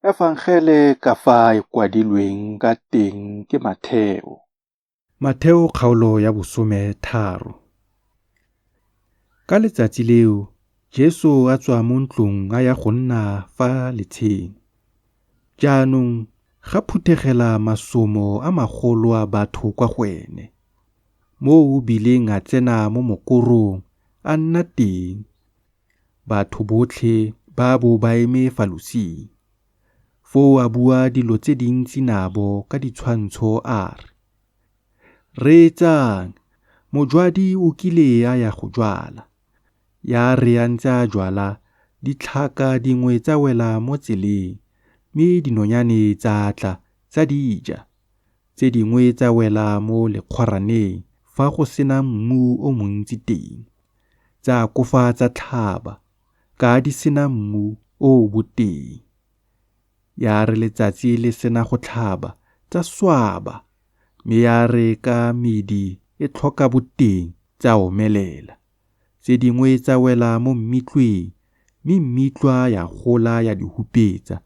Efangele ka fa e kwadilweng ka teng ke Matheo. Matheo kgaolo ya 13. Ka letsatsi leo Jesu a tswa mo ntlong a ya go nna fa letsheng. Jaanong ga phuthegela masomo a magolo a batho kwa go ene, mo o bileng a tsena mo mokorong a nna teng, batho botlhe ba bo ba eme fa losing. Foo a bua dilo tse dintsi nabo ka ditshwantsho a re, Reetsang, mojwadi o kile a ya go jwala. Ya re a ntse a jwala, ditlhaka dingwe tsa wela mo tseleng, mme dinonyane tsa tla tsa di ja. Tse dingwe tsa wela mo lekgwaraneng fa go se nang mmu o montsi teng, tsa akofa tsa tlhaba, ka di se na mmu o o boteng. Ya re letsatsi le sena go tlhaba tsa swaba, mme ya re ka medi e tlhoka boteng tsa omelela. Tse dingwe tsa wela mo mmitlweng, mme mmitlwa ya gola ya di hupetsa.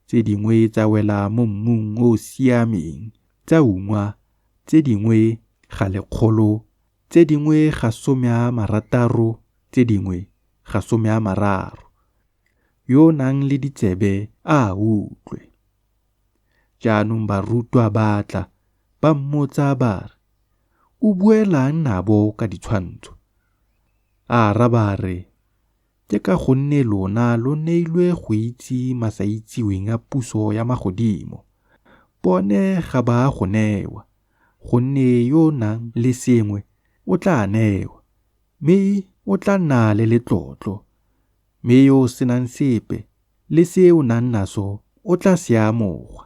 Tse dingwe tsa wela mo mmung o o siameng, tsa ungwa, tse dingwe ga 100, tse dingwe ga 60, tse dingwe ga 30. Yo o nang le ditsebe a a utlwe. Jaanong barutwa ba tla, ba mmotsa ba re, O buelang nabo ka ditshwantsho? A araba a re, Ke ka gonne lona lo neilwe go itse masaitseweng a puso ya magodimo, bone ga ba a go newa. Gonne yo o nang le sengwe o tla newa, mme o tla nna le letlotlo, mme yo o senang sepe, le se o nang naso o tla se amogwa.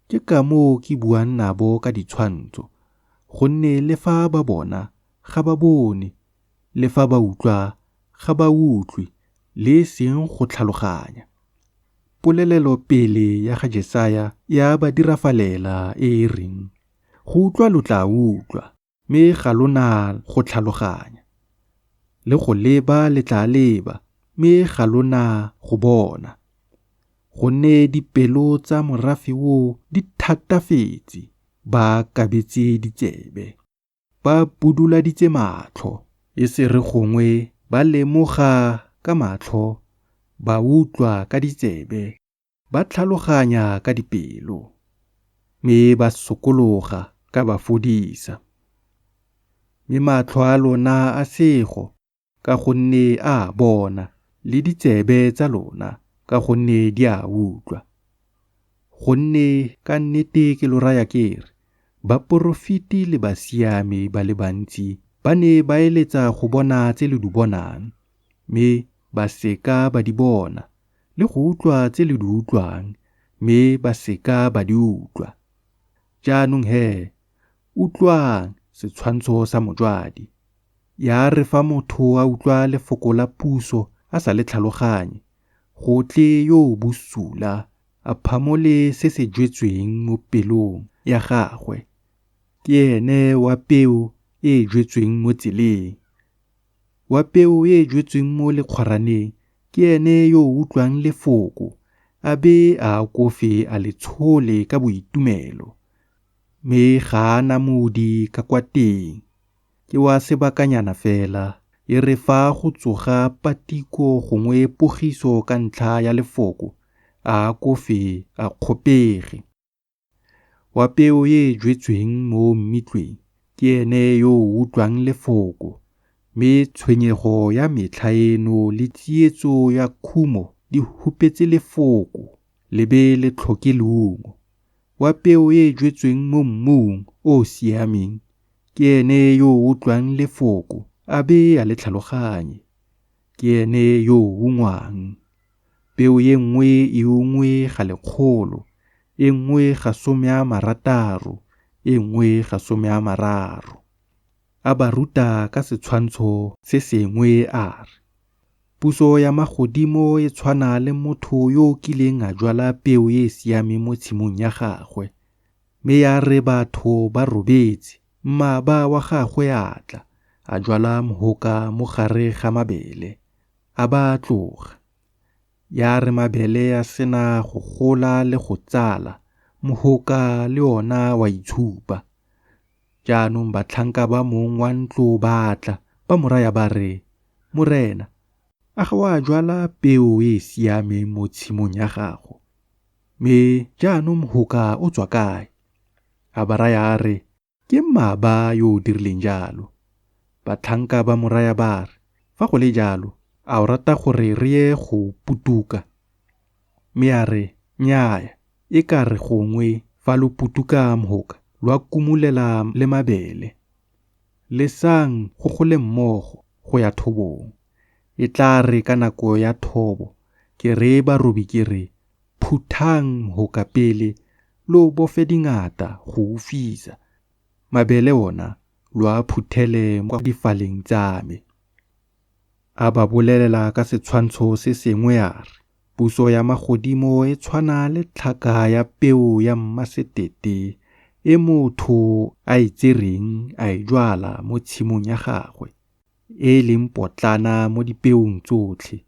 Ke ka moo ke buang nabo ka ditshwantsho, gonne le fa ba bona ga ba bone, le fa ba utlwa ga ba utlwe le e seng go tlhaloganya. Polelelopele ya ga Jesaya ya ba dirafalela e e reng, Go utlwa lo tla utlwa, mme ga lo na go tlhaloganya, le go leba le tla leba, mme ga lo na go bona. Gonne dipelo tsa morafe o di thatafetse, ba kabetse ditsebe, ba buduladitse matlho, e se re gongwe ba lemoga ka matlho, ba utlwa ka ditsebe, ba tlhaloganya ka dipelo, mme ba sokologa ka ba fodisa. Mme matlho a lona a sego, ka gonne a bona, le ditsebe tsa lona, ka gonne di a utlwa. Gonne ka nnete ke lo raya ke re, baporofeti le basiami ba le bantsi ba ne ba eletsa go bona tse lo di bonang, mme ba se ka ba di bona, le go utlwa tse lo di utlwang, mme ba se ka ba di utlwa. Jaanong he, utlwang setshwantsho sa mojwadi. Ya re fa motho a utlwa lefoko la puso a sa le tlhaloganye, go tle yo o bosula a phamole se se jetsweng mo pelong ya gagwe. Ke ene wa peo e e jetsweng mo tseleng. Wa peo e e jetsweng mo lekgwaraneng ke ene yo o utlwang lefoko a be a akofe a le tshole ka boitumelo, mme ga a na modi ka kwa teng, ke wa sebakanyana fela, e re fa go tsoga patiko gongwe pogiso ka ntlha ya lefoko, a akofe a kgopege. Wa peo e e jetsweng mo mmitlweng ke ene yo o utlwang lefoko, mme tshwenyego ya metlha eno le tsietso ya khumo di hupetse lefoko, le be le tlhoke leungo. Wa peo e e jetsweng mo mmung o o siameng ke ene yo o utlwang lefoko a be a le tlhaloganye, ke ene yo o ungwang. Peo e nngwe e ungwe ga 100, e nngwe ga 60, e nngwe ga 30. A ba ruta ka setshwantsho se sengwe a re, Puso ya magodimo e tshwana le motho yo o kileng a jwala peo e e siameng mo tshimong ya gagwe. Mme ya re batho ba robetse, mmaba wa gagwe a tla, a jwala mhoka mo gare ga mabele, a ba a tloga. Ya re mabele a sena go gola le go tsala, mohoka le ona wa itshupa. Jaanong batlhanka ba mong wa ntlo ba tla, ba mo raya ba re, Morena, a ga o a jwala peo e e siameng mo tshimong ya gago? Mme jaanong mohoka o tswa kae? A ba raya a re, Ke mmaba yo o dirileng jalo. Batlhanka ba mo raya ba re, Fa go le jalo, a o rata gore re ye go putuka? Mme a re, Nnyaya, e ka re gongwe fa lo putuka mohoka, lwa kumulela le mabele. Lesang go gole mmogo go ya thobong. E tla re ka nako ya thobo ke reye barobi ke re, Phuthang mohoka pele, lo o bofe dingata go o fisa, mabele ona lo a phuthele mo difaleng tsa me. A ba bolelela ka setshwantsho se sengwe a re, Puso ya magodimo e tshwana le tlhaka ya peo ya mmasetete e motho a e tsereng a e jwala mo tshimong ya gagwe, e e leng potlana mo dipeong tsotlhe,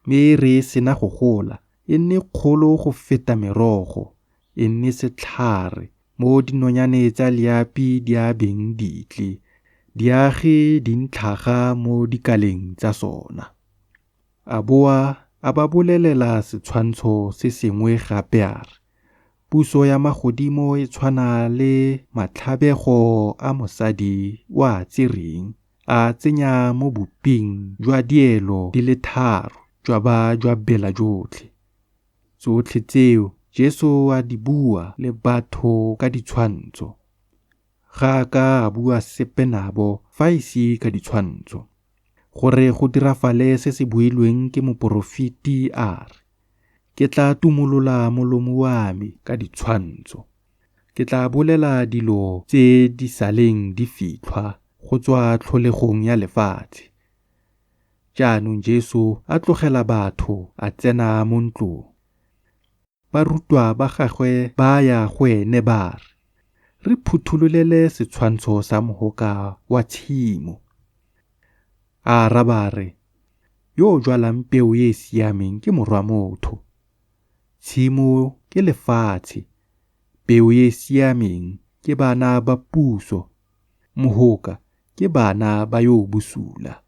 mme e re e sena go gola e nne kgolo go feta merogo, e nne setlhare mo dinonyane tsa leapi di a beng di tle, di age dintlhaga mo dikaleng tsa sona. A boa a ba bolelela setshwantsho se sengwe gape a re, Puso ya magodimo e tshwana le matlhabego a mosadi o a tsereng a a tsenya mo boping jwa dielo di le tharo, jwa ba jwa bela jotlhe. Tsotlhe tseo Jesu a di bua le batho ka ditshwantsho. Ga a ka a bua sepe nabo fa e se ka ditshwantsho, gore go dirafale se se builweng ke moporofeti a re, Ke tla tumolola molomo wa me ka ditshwantsho, ke tla bolela dilo tse di saleng di fitlhwa go tswa tlholegong ya lefatshe. Jaanong Jesu a tlogela batho a tsena mo ntlong. Barutwa ba gagwe ba ya go ene ba re, Re phuthololele setshwantsho sa mohoka wa tshimo. A araba a re, Yo o jwalang peo e e siameng ke Morwa Motho. Tshimo ke lefatshe, peo e e siameng ke bana ba puso, mohoka ke bana ba yo o bosula.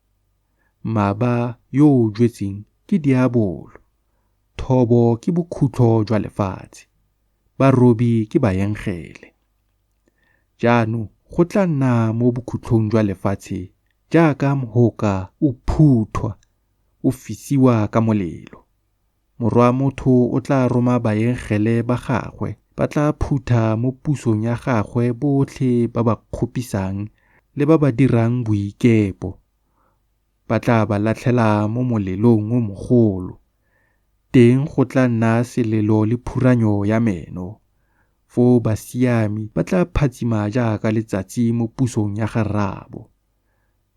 Mmaba yo o jwetseng ke diabolo. Thobo ke bokhutlo jwa lefatshe, barobi ke baengele. Jaanong go tla nna mo bokhutlong jwa lefatshe jaaka mohoka o phuthwa, o fisiwa ka molelo. Morwa motho o tla roma baengele ba gagwe, ba tla phutha mo pusong ya gagwe botlhe ba ba kgopisang le ba ba dirang boikepo, ba tla ba latlhela mo molelong o mogolo. Teng go tla nna selelo le phuranyo ya meno. Foo basiami ba tla phatsima jaaka letsatsi mo pusong ya ga Rraabo.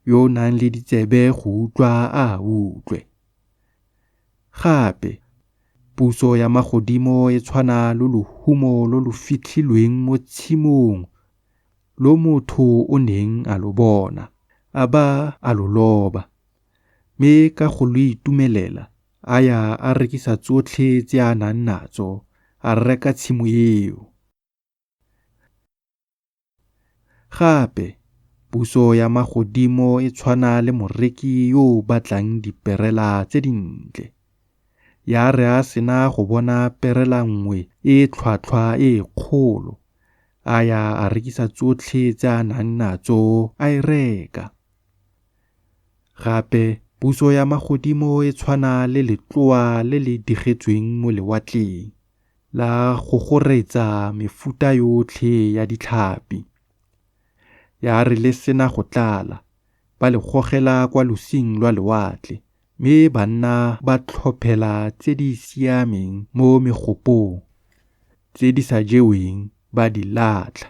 Yo o nang le ditsebe go utlwa a a utlwe. Gape, puso ya magodimo e tshwana le lohumo lo lo fitlhilweng mo tshimong, lo motho o neng a lo bona, a ba a lo loba, mme ka go lo itumelela a ya a rekisa tsotlhe tse a nang natso, a reka tshimo eo. Gape, puso ya magodimo e tshwana le moreki yo o batlang diperela tse dintle. Ya re a sena go bona perela nngwe e e tlhwatlhwa e kgolo, a ya a rekisa tsotlhe tse a nang natso a e reka. Gape puso ya magodimo e tshwana le letloa le le digetsweng mo lewatleng, la gogoretsa mefuta yotlhe ya ditlhapi. Ya re le sena go tlala, ba le gogela kwa losing lwa lewatle, mme banna ba tlhophela tse di siameng mo megopong, tse di sa jeweng ba di latlha.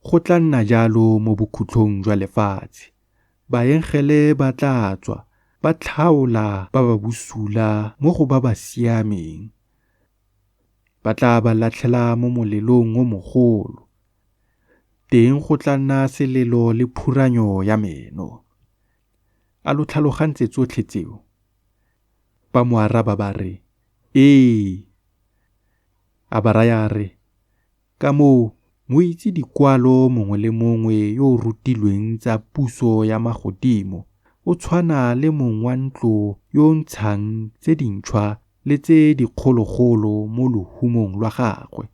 Go tla nna jalo mo bokhutlong jwa lefatshe. Baengele ba tla tswa ba tlhaola ba ba bosula mo go ba ba siameng. Ba tla ba latlhela mo molelong o mogolo. Teng go tla nna selelo le phuranyo ya meno. A lo tlhalogantse tsotlhe tseo? Ba mo araba ba re, Ee. A ba raya a re, Ka moo moitse dikwalo mongwe le mongwe yo o rutilweng tsa puso ya magodimo o tshwana le mong wa ntlo yo o ntshang tse dintšhwa le tse dikgologolo mo lohumong lwa gagwe.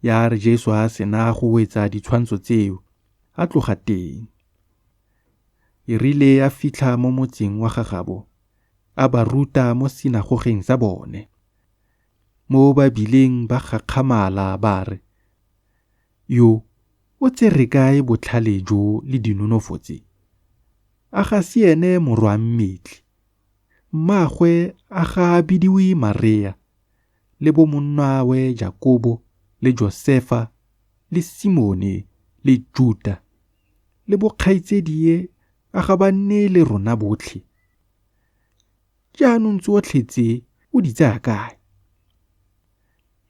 Ya re Jesu a sena go wetsa ditshwantsho tseo, a tloga teng. E rile a fitlha mo motseng wa gagabo, a ba ruta mo sinagogeng sa bone. Mo ba bileng ba gakgamala ba re, Yo o tsere kae botlhale jo le dinonofo tse? A ga se ene morwa mmetli? Mmaagwe a ga a bidiwe Marea, le bomonnawe Jakobo le Josefa le Simone le Juta? Le bokgaitsadie a ga ba nne le rona botlhe? Jaanong tsotlhe tse o di tsaya kae?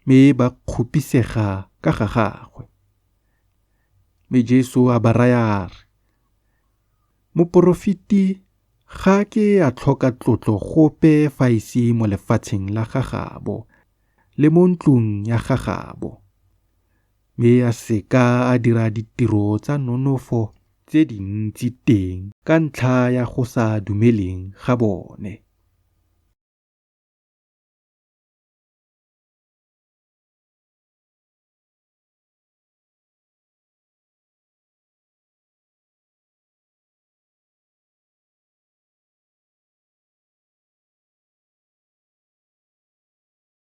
Mme ba kgopisega ka ga gagwe. Mme Jesu a ba raya a re, Moporofeti ga a ke a tlhoka tlotlo gope fa e se mo lefatsheng la gagabo le mo ntlong ya gagabo. Mme a se ka a dira ditiro tsa nonofo tse dintsi teng ka ntlha ya go sa dumeleng ga bone.